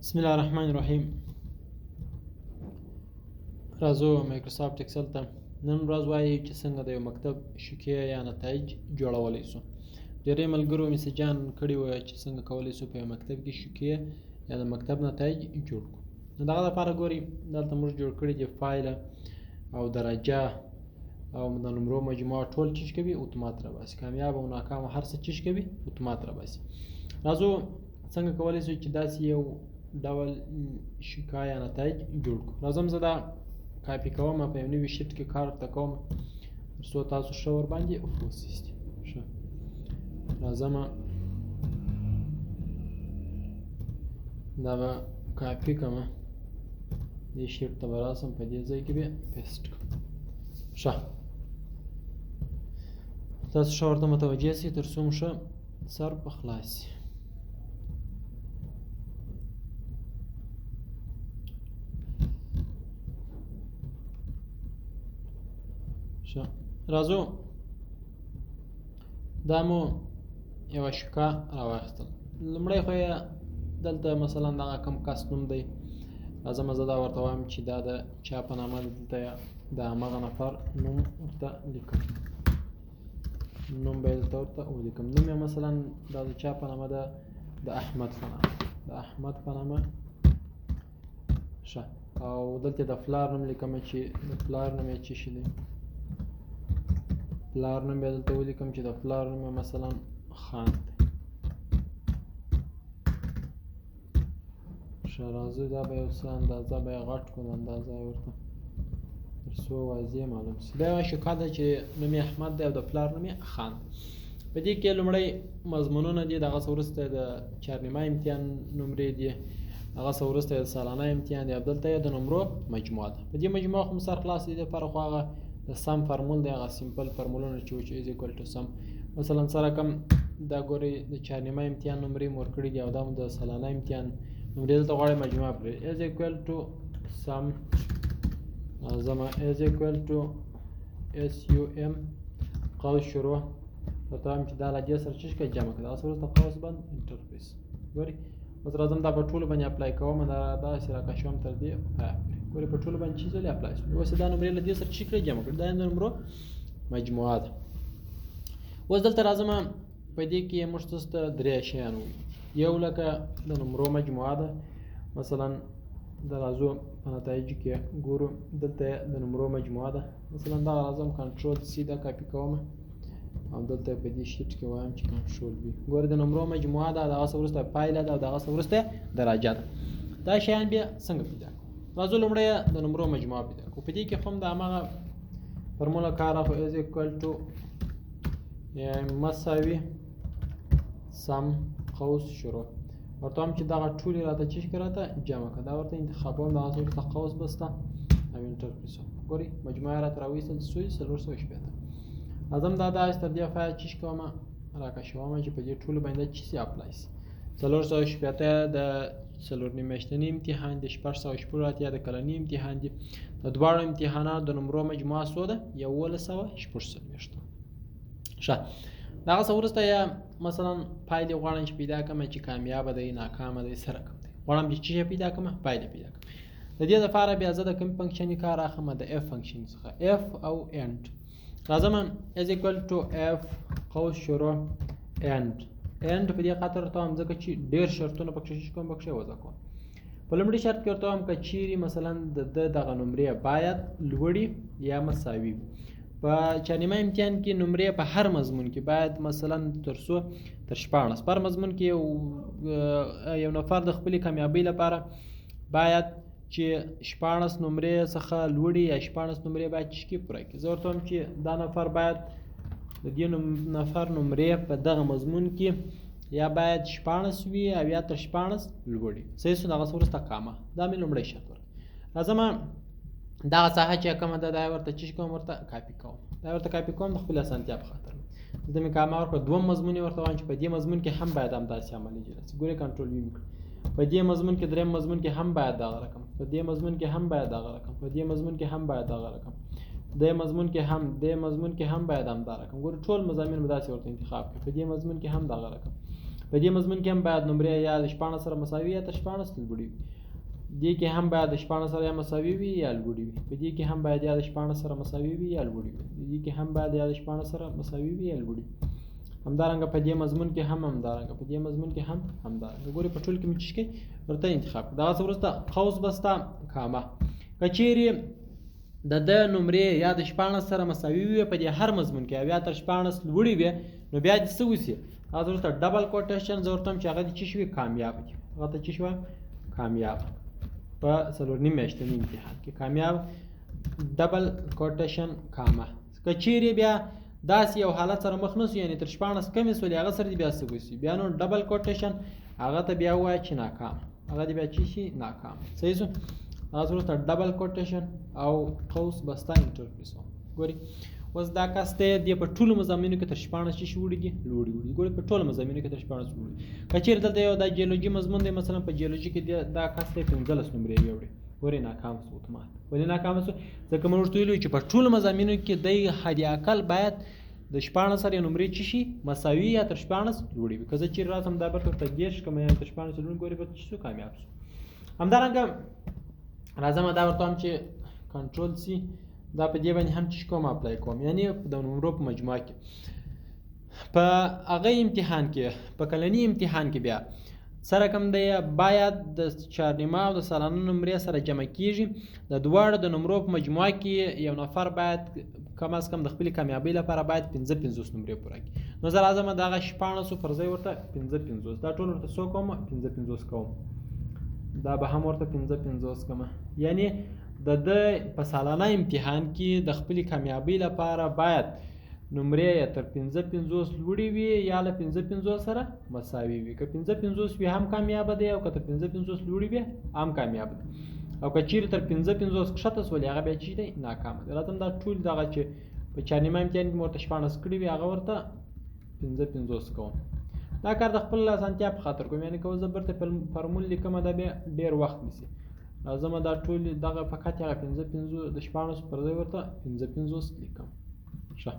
بسم الله الرحمن الرحیم. راځو مایکروسافټ اکسل ته. نن ورځ وایي چې څنګه د یو مکتب شکیه یا نتایج جوړولی سو. ډېری ملګرو میسجان کړي وه چې څنګه کولی سو په یو مکتب کې شکیه یا د مکتب نتایج جوړ کړو. نو دغه لپاره ګوري دلته موږ جوړ کړي دي فایل او درجه او د نمرو مجموعه ټول چیش کوي اتومات راباسي، کامیاب او ناکام هر څه چیش کوي اتومات راباسي. راځو څنګه کولی شو چې داسې یو ډول شکایه نتایج جوړ کړو. راځم زه دا کاپي کوم په یو نوي sheet کې کار ورته کوم تر څو تاسو ښه ورباندې پوه شئ. ښه راځم دا به کاپي کړم، دې sheet ته به راسم، په دې ځای کې به paste کړم. ښه تاسو ښه ورته متوجه شئ تر څو مو ښه سر په خلاص شي. ښه راځو دا مو یوه شکا راواخیستل. لومړی خو یې دلته مثلا دغه کوم کس نوم دی، راځم زه دا ورته وایم چې دا د چا په نامه ده، دلته د هماغه نفر نوم ورته لیکم، نوم به یې دلته ورته ولیکم. نوم یې مثلا دا د چا په نامه ده، د احمد په نامه، د احمد په نامه. ښه او دلته د پلار نوم لیکم چې د پلار نوم یې څه شي دی، پلار نوم به دلته ولیکم چې د پلار نوم یې مثلا خان دی. ښه راځو دا به یو څه اندازه به یې غټ کړو، اندازه یې ورته تر څو واضح معلوم شي. دا یوه شکا ده چې نوم یې احمد دی او د پلار نوم یې خان دی. په دې کې لومړی مضمونونه دي، دغه څه وروسته د چارنیمه امتحان نمرې دي، هغه څه وروسته د سالانه امتحان دی، او دلته یې د نمرو مجموعه ده. په دې مجموعه خو مو سر خلاص دی، دپاره خو هغه د sum formula دی، هغه simple فرمولونه چې و چې is equal to sum. مثلا څه رقم دا ګورئ د چارنیمه امتحان نمرې مو ورکړي دي او دا مو د سالانه امتحان نمرې دلته غواړئ مجموعه پرې is equal to sum، زما is equal to S U M قوس شروع، ورته وایم چې دا له دې سره څه شي جمع کړه، دغه سره وروسته قوس بند enter press. ګورئ اوس راځم دا په ټولو باندې apply کوم، دا داسې راکشوم تر دې پایه پورې. ګورئ په ټولو باندې چې ځلې apply شو. اوس دا نمرې له دې سره څه کړې جمع کړې، دا د نمرو مجموعه ده. اوس دلته راځم په دې کې موږ تاسو ته درې شیان وو. یو لکه د نمرو مجموعه ده، مثلا د راځو په نتایجو کې ګورو دلته د نمرو مجموعه ده. مثلا دا راځم control C دا کاپي کوم او دلته په دې sheet کې وایم چې control V. ګوره د نمرو مجموعه ده، دغه څه وروسته پایله ده او دغه څه وروسته درجه ده. دا شیان بیا څنګه پیدا کړو؟ راځو لومړی د نمرو مجموعه پیدا کړو. په دې کې خو هم د هماغه فرموله کار اخلو، is equal to مساوي sum قوس شروع، ورته وایم چې دغه ټولې راته چې شي راته جمع کړه، دا ورته انتخابوم، دغه څه وروسته قوس بسته او enter press. ګورئ مجموعه راته راویستل سوی 460. راځم دا داسې تر دې پایه چې کوم راکشوم چې په دې ټولو باندې چې سي apply سي. 460 د څلور نیم میاشتني امتحان دی، 686 د کلني امتحان دی. د دواړو امتحاناتو د نمرو مجموعه څو ده؟ 1146. ښه دغه څه وروسته یا مثلا پایلې غواړم چې پیدا کړم چې کامیابه دی ناکامه دی څه رقم دی، غواړم چې څه پیدا کړم، پایلې پیدا کړم. د دې لپاره بیا زه د کوم function کار اخلم، د if function څخه، if او and. راځم is equal to if قوس شروع and. and په دې خاطر ورته وایم ځکه چې ډېر شرطونه پکښې چې کوم پکښې وضع کوم. په لومړي شرط کې ورته وایم که چیرې مثلا د ده دغه نمرې باید لوړې یا مساوي وي. په چارنیمه امتحان کې نمرې په هر مضمون کې باید مثلا تر څو تر 16 په هر مضمون کې یو نفر د خپلې کامیابۍ لپاره باید چې 16 نمرې څخه لوړې یا 16 نمرې باید چې کې پوره کړي. زه ورته وایم چې دا نفر باید د دې نفر نمرې په دغه مضمون کې یا باید 16 وي او یا تر 16 لوړې. صحیح سو، دغه څه وروسته کامه، دا مې لومړی شرط ورکړ. راځم دغه ساحه چې کومه ده دا ورته چې کوم ورته کاپي کوم، دا ورته کاپي کوم د خپلې اسانتیا په خاطر. دلته مې کامه ورکړه. دوم مضمون یې ورته وایم چې په دې مضمون کې هم باید همداسې عملي اجرا شي. ګورې control V مې کړ. په دې مضمون کې دریم مضمون کې هم باید دغه رقم، په دې مضمون کې هم باید دغه رقم، په دې مضمون کې هم باید دغه رقم، دې مضمون کې هم، دې مضمون کې هم باید همدا رقم. ګورې ټول مضامین به داسې ورته انتخاب کړي. په دې مضمون کې هم دغه رقم، په دې مضمون کې هم باید نمرې یا د 16 سره مساوي یا تر 16 لوړې وي. دې کې هم باید د 16 سره یا مساوي وي یا لوړې وي. په دې کې هم باید یا د 16 سره مساوي وي یا لوړې وي. دې کې هم باید یا د 16 سره مساوي وي یا لوړې وي. همدارنګه په دې مضمون کې هم همدارنګه په دې مضمون کې هم همدارنګه. ګوري په ټول کې مې چې ورته انتخاب کړ. دغه څه وروسته قوس بسته کامه، که چیرې د ده نمرې یا د 16 سره مساوي وي په دې هر مضمون کې او یا تر 16 لوړې وي، نو بیا دې څه وشي؟ هغه وروسته double quotation زه ورته وایم چې هغه دې چې شوي کامیاب دي. هغه ته چې شوه کامیاب په 4.5 میاشتني امتحان کې کامیاب double quotation کامه. که چیرې بیا داسې یو حالت سره مخ نه سو، یعنې تر 16 کمې سولې، هغه سره دې بیا څه وشي؟ بیا نو double quotation هغه ته بیا ووایه چې ناکام، هغه دې بیا چې شي ناکام. صحیح سو؟ هغه وروسته double quotation او قوس بسته enter press. ګوري اوس دا کس دی، دی په ټولو مضامینو کې تر 16 چې شي وړي دي، لوړي وړي. ګوري په ټولو مضامینو کې تر 16 وړي. که چیرې دلته یو دا جیولوژي مضمون دی، مثلا په جیولوژي کې دا کس دی 15 نمرې وړي، ګوري ناکام سو اتومات. ولې ناکام سو؟ ځکه موږ ورته ویلو چې په ټولو مضامینو کې دی حد اقل باید د 16 سره نمرې چې شي مساوي یا تر 16 لوړي وي. که زه چیرې راسم دا بیرته ورته 30 کړم یا تر 16 لوړ، ګوري به چې سو کامیاب سو. همدارنګه راځم دا ورته وایم چې control C، دا په دې باندې هم چې کوم apply کوم، یعنی د نمرو په مجموعه کې په هغه امتحان کې، په کلني امتحان کې بیا څه رقم دی، باید د چارنیمه او د سالانه نمرې سره جمع کیږي. د دواړو د نمرو په مجموعه کې یو نفر باید کم از کم د خپلې کامیابۍ لپاره باید 55 نمرې پوره کړي. نو زه راځم دغه 16 پر ځای ورته 55، دا ټول ورته څو کوم؟ 55 کوم. دا به هم ورته 55 کوم. یعنی د ده په سالانه امتحان کې د خپلې کامیابۍ لپاره باید نمرې یې تر 55 لوړې وي یا له 55 سره مساوي وي. که 55 وي هم کامیابه دی، او که تر 55 لوړې وي هم کامیابه دی، او که چیرې تر 55 کښته سولې هغه بیا چې دی ناکامه دی. راځم دا ټول دغه چې په چارنیمه امتحان کې مې ورته 16 کړي وي هغه ورته 55 کوم. دا کار د خپل اسانتیا په خاطر کوم، یعنې که اوس زه بیرته فرمول لیکم دا بیا ډېر وخت نیسي. راځم دا ټول دغه فقط هغه 55 د 16 پر ځای ورته 55 لیکم. ښه،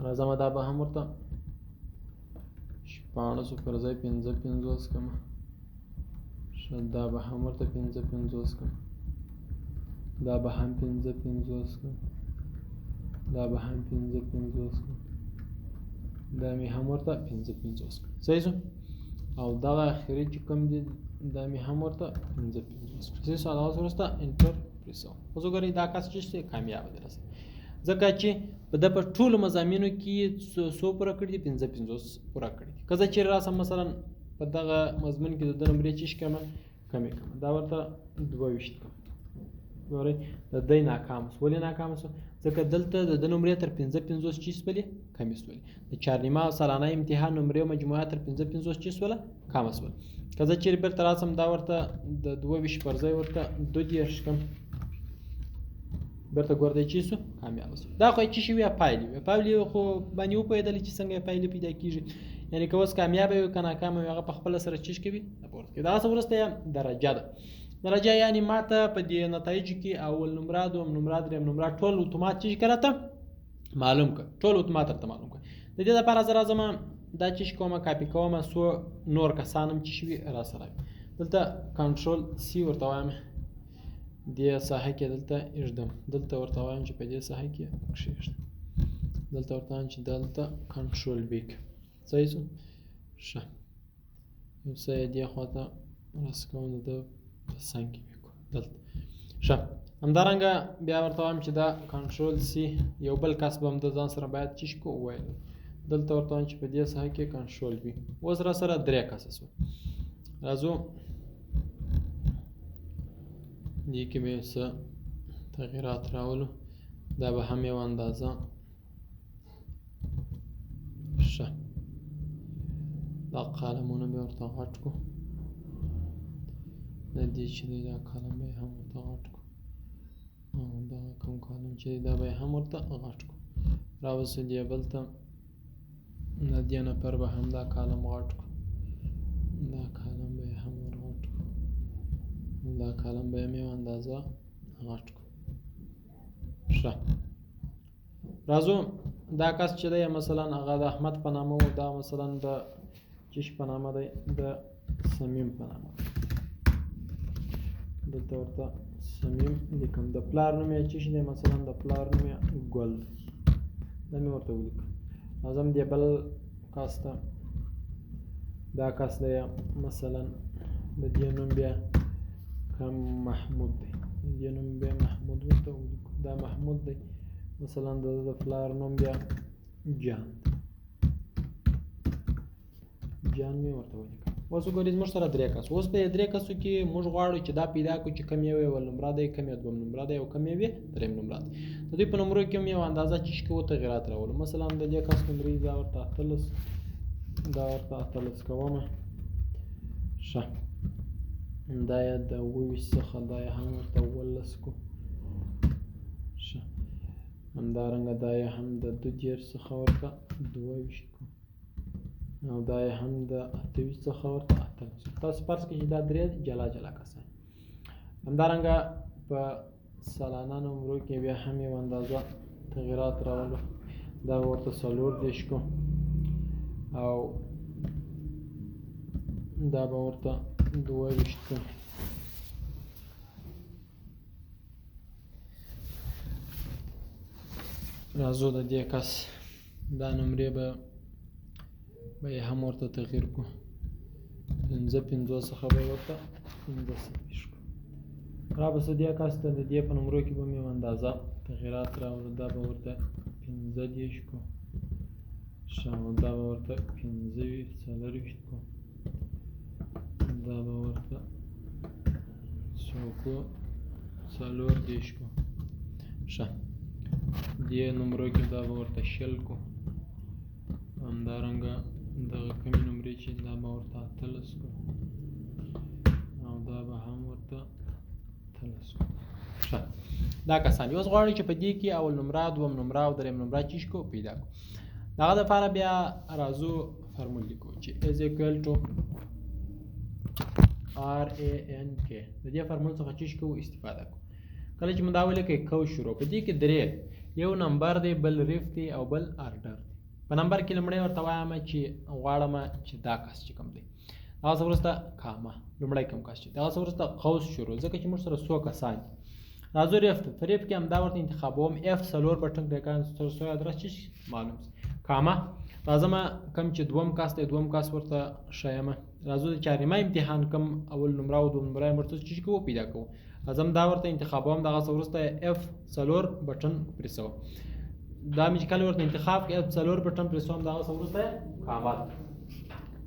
راځم دا به هم ورته 16 پر ځای 55 کړم. ښه، دا به هم ورته 55 کړم، دا به هم 55 کړم، دا به هم 55 کړم، دا مې هم ورته 55 کړم. صحیح سو؟ او دغه اخري چې کوم دی دا مې هم ورته 55 کړم. صحیح سو؟ هغه وروسته enter press. اوس وګورئ دا کس چې دی کامیابه دی راسره، ځکه چې په ده په ټولو مضامینو کې څو پوره کړي دي؟ 55 پوره کړي دي. که زه چیرې راسم مثلا په دغه مضمون کې د ده نمرې چې کمه کمې کړم، دا ورته 22 کړم. ګورئ د دی ناکام سو. ولې ناکام سو؟ ځکه دلته د ده نمرې تر 55 چې سولې کمې سولې، د چارنیمه او سالانه امتحان نمرې مجموعه تر 55 چې سوله کمه سوله. که زه چیرې بیرته راسم دا ورته د 22 پر ځای ورته 32 کړم، بیرته ګور دی چې سو کامیاب سو. دا خو چې شوي پایلې وې، پایلې خو باندې وپوهېدلې چې څنګه یې پایلې پیدا کېږي، یعنې که اوس کامیابه وي که ناکامه وي هغه په خپله سره چیش کوي راپورته کوي. دغه څه وروسته یې درجه ده. درجه یعنې ما ته په دې نتایجو کې اول نمره، دوم نمره، دریم نمره ټول اتومات چیش که راته معلوم کړه، ټول اتومات راته معلوم کړه. د دې لپاره زه راځم دا چیش کوم کاپي کوم، څو نور کسان هم چې شوي راسره وي. دلته control C ورته وایم، دې ساحه کې دلته ایږدم، دلته ورته وایم چې په دې ساحه کې کښېږدم، دلته ورته وایم چې دلته control V کړم. صحیح سو؟ ښه، یو څه یې دې خوا ته راسکوم، د ده په څنګ کې وکړو دلته. ښه، همدارنګه بیا ورته وایم چې دا control C یو بل کس به هم د ځان سره باید چیش کو وویل، دلته ورته وایم چې په دې ساحه کې control V. اوس را سره درې کسه سو. راځو دې کې به یو څه تغیرات راولو، دا به هم یو اندازه. ښه، دا قلمونه به ورته غټ کړو، د دې چې دی دا قلم به یې هم ورته غټ کړو، او دا کوم قلم چې دی دا به یې هم ورته غټ کړو. راوسو دې بل ته، د دې نفر به هم دا قلم غټ کړو، دا قلم به یې هم ور غټ کړو، دا قلم به یې هم یو اندازه غټ کړو. ښه، راځو دا کس چې دی مثلا هغه د احمد په نامه و، دا مثلا د چش په نامه دی، د صمیم په نامه دی. دلته ورته صمیم لیکم. د پلار نوم یې چش دی؟ مثلا د پلار نوم یې ګل دی، دا مې ورته ولیکم. راځم دې بل کس ته، دا کس دی مثلا د دې نوم بیا کم محمود دی، د دې نوم بیا محمود ورته ولیکو. دا محمود دی، مثلا د ده د پلار نوم بیا جان دی، جان مې ورته ولیکه. اوس وګورئ زموږ سره درې کس. اوس په دې درې کسو کې موږ غواړو چې دا پیدا کړو چې کوم یو یې اول نمره دی، کوم یې دویم نمره دی او کوم یو یې دریم نمره دی. د دوی په نمرو کې هم یو اندازه چې کوو تغیرات راولو. مثلا د دې کس نمرې دا ورته 18، دا ورته 18 کوم. ښه، دا یې د 27 څخه دا یې هم ورته 17 کو. ښه، همدارنګه دا یې هم د 32 څخه ورته 22 کو، او دا یې هم د 28 څخه ورته 18. تاسو فرض کړئ چې دا درې جلا جلا کسان. همدارنګه په سالانه نمرو کې بیا هم یو اندازه تغیرات راولو. دا به ورته 34 کو او دا به ورته 22 کو. راځو د دې کس دا نمرې به یې هم ورته تغییر کو، 55 څخه به یې ورته 45 کو. را به دې کس ته د دې په نمرو کې به هم یو اندازه تغییرات راوړو. دا به ورته 35 کو، ښه، او دا به ورته 24 کو، دا به ورته څو کو، 34 کو. ښه، دې نمرو کې دا به ورته 20 کو. همدارنګه دغه کمې نمرې چې دا به ورته 18 کو او دا به هم ورته 18 کو. ښه، دا کسان اوس غواړو چې په دې کې اول نمره، دوم نمره او دریم نمره چې کو پیدا کو. دغه دپاره بیا راځو فرمول لیکو چې is equal to R A N K. د دې فرمول څخه چې کوو استفاده کو. کله چې موږ دا ولیکئ کو شروع، په دې کې درې، یو نمبر دی، بل ref دی او بل order دی. په نمبر کې لومړی ورته وایم چې غواړم چې دا کس چې کوم دی، هغه څه وروسته کامه، لومړی کوم کس چې هغه څه وروسته قوس شروع، ځکه چې موږ سره څو کسان دي. راځو ref ته، په ref کې همدا ورته انتخابوم، F څلور بټن کړی تر څو ادرس چې معلوم شي. کامه، راځم کوم چې دوم کس دی، دوم کس ورته ښیم. راځو د چارنیمه امتحان کوم اول نمره او دوم نمره ورته چې کوو پیدا کوو. راځم دا ورته انتخابوم، دغه څه وروسته F څلور بټن پرېسوم. دا مې چې کله ورته انتخاب کړ F څلور بټن پرېسوم، دغه څه وروسته کامه،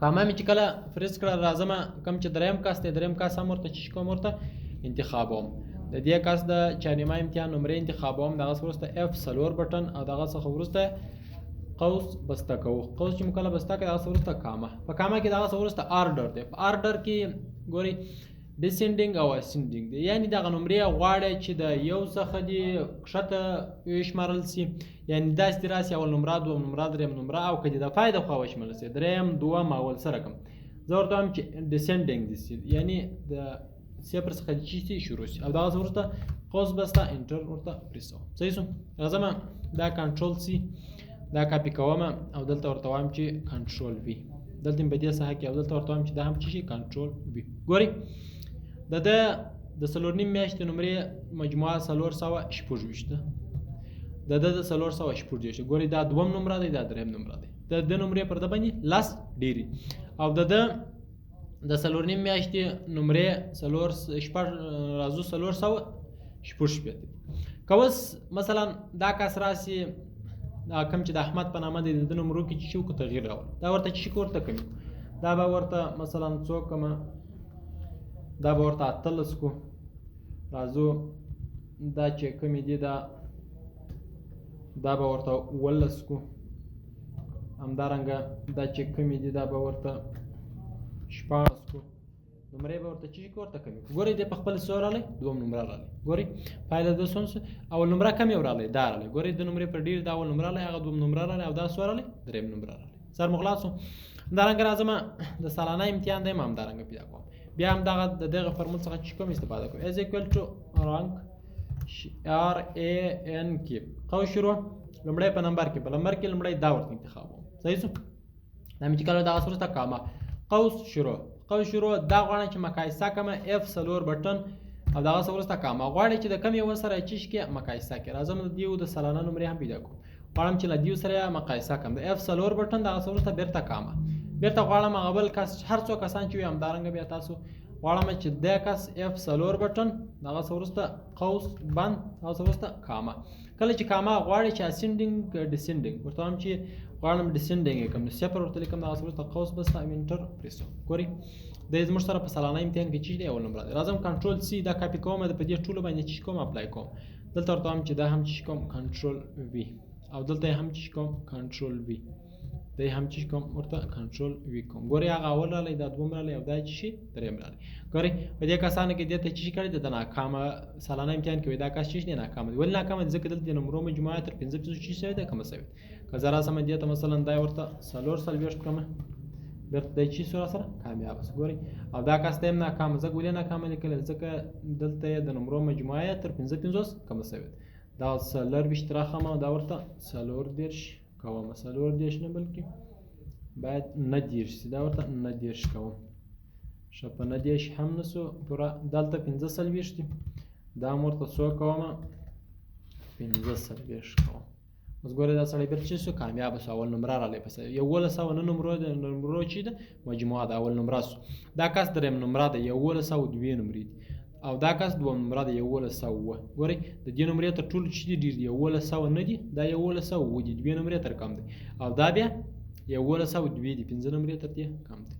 کامه مې چې کله پرېس کړه، راځم کوم چې دریم کس دی، دریم کس هم ورته چې کوم ورته انتخابوم. د دې کس د چارنیمه امتحان نمرې انتخابوم، دغه څه وروسته F څلور بټن او دغه څخه وروسته قوس بسته کوو. قوس چې مو کله بسته کړ، دغه څه وروسته کامه. په کامه کې دغه څه وروسته order دی. په order کې ګورئ descending او ascending دی، یعنی دغه نمرې غواړی چې د یو څخه دې کښته وشمارل سي، یعنی داسې دې راسي اول نمره، دوم نمره، دریم نمره، او که دې د پای د خوا وشمارل سي دریم، دوم، اول څه رقم. زه ورته وایم چې descending دې سي، یعنی د صفر څخه دې چې شروع سي، او دغه څه وروسته قوس بسته enter ورته پرېسوم. صحیح سو؟ راځم دا control C دا کاپي کوم او دلته ورته وایم چې control V، دلته مې په دې ساحه کې، او دلته ورته وایم چې دا هم چې شي control V. ګورئ د ده د 4.5 میاشتې نمرې مجموعه 426 ده، د ده د 436. ګورئ دا دوم نمره دی، دا دریم نمره دی. د ده نمرې پر ده باندې 10 ډېرې، او د ده د 4.5 میاشتې نمرې څلور شپږ راځو 466. که اوس مثلا دا کس راسي، دا کوم چې د احمد په نامه دی، د ده نمرو کې چې شي وکړو تغییر راوړو، دا ورته چې شي ورته کمي، دا به ورته مثلا څو کمه، دا به ورته 18 کو. راځو دا چې کمې دي دا به ورته 17 کو. همدارنګه دا چې کمې دي دا به ورته 16 کو. نمرې به ورته چې ورته کمې کو. ګورئ دی په خپل څو راغلی، دوم نمره راغلی. ګورئ پایله د څو اول نمره کمې راغلی، دا راغلی. ګورئ د نمرې پر ډېر دا اول نمره راغلی، هغه دوم نمره راغلی، او دا څو راغلی، دریم نمره راغلی. سر مو خلاص شو. همدارنګه راځم د سالانه امتحان دی، ما همدارنګه پیدا کوم. بیا هم دغه د دغه فرمول څخه چې کوم استفاده کوم، is equal to rank R A N K قوس شروع، لومړی په نمبر کې، په نمبر کې لومړی دا ورته انتخابوم. صحیح شو؟ دا مې چې کله دغه وروسته کامه قوس شروع، قوس شروع. دا غواړم چې مقایسه کوم اف څلور بټن او دغه څه وروسته کامه. غواړي چې د کم یو سره چې کې مقایسه کې راځم، د دیو د سالانه نمرې هم پیدا کوم. غواړم چې له دیو سره مقایسه کوم د اف څلور بټن، دغه څه وروسته بیرته کامه. بیرته غواړم هغه بل کس، هر څو کسان چې وي همدارنګه بیا تاسو غواړم چې د کس اف څلور بټن، دغه څه وروسته قوس بند، دغه څه وروسته کامه. کله چې کامه غواړي چې اسینډینګ ډیسینډینګ ورته وایم چې غواړم ډیسینډینګ یې کوم، نو صفر ورته لیکم، دغه څه وروسته قوس بسته او انټر پرېس کوم. ګورئ دی زموږ سره په سالانه امتحان کې چې دی اول نمبر دی. راځم کنټرول سی دا کاپي کوم، د په دې ټولو باندې چې کوم اپلای کوم. دلته ورته وایم چې دا هم چې کوم کنټرول وي او دلته هم چې کوم کنټرول وي، دی هم چې کوم ورته کنټرول وي کوم. ګورئ هغه اول راغلی، دا دوم راغلی او دا چې شي دریم راغلی. ګورئ په دې کسانو کې دې ته چې کړی د ناکامه سالانه امتحان کې وي دا کس چې دی ناکامه دی. ولې ناکامه دی؟ ځکه دلته د نمرو مجموعه تر 55 چې شوې ده کمه شوې ده. که زه راسم دې ته مثلا دا ورته 44 کړم، بیرته دی چې سره سره کامیاب شو. ګورئ او دا کس ته هم ناکامه، ځکه ولې ناکامه لیکلی؟ ځکه دلته یې د نمرو مجموعه تر 55 کمه شوې ده. دا 24 راخم او دا ورته 34 کوم، 34 نه بلکې باید نه 30 شي، دا ورته نه 30 کوم. ښه په نه 30 هم نه سو پوره، دلته 45 دي، دا هم ورته څو کوم؟ 45 کوم. اوس ګورئ دا سړی بیرته چې سو کامیابه سو، اول نمره راغلی. په 11 نه نمرو د نمرو چې ده مجموعه ده اول نمره سو. دا کس دریم نمره ده، 1102 نمرې دي، او دا کس دوم نمره ده، 1107. ګورئ د دې نمرې تر ټولو چې دي ډېر دي، 11 نه دي، دا 1107 دي، دوې نمرې تر کم دی، او دا بیا 1102 دي، 5 نمرې تر دې کم دی.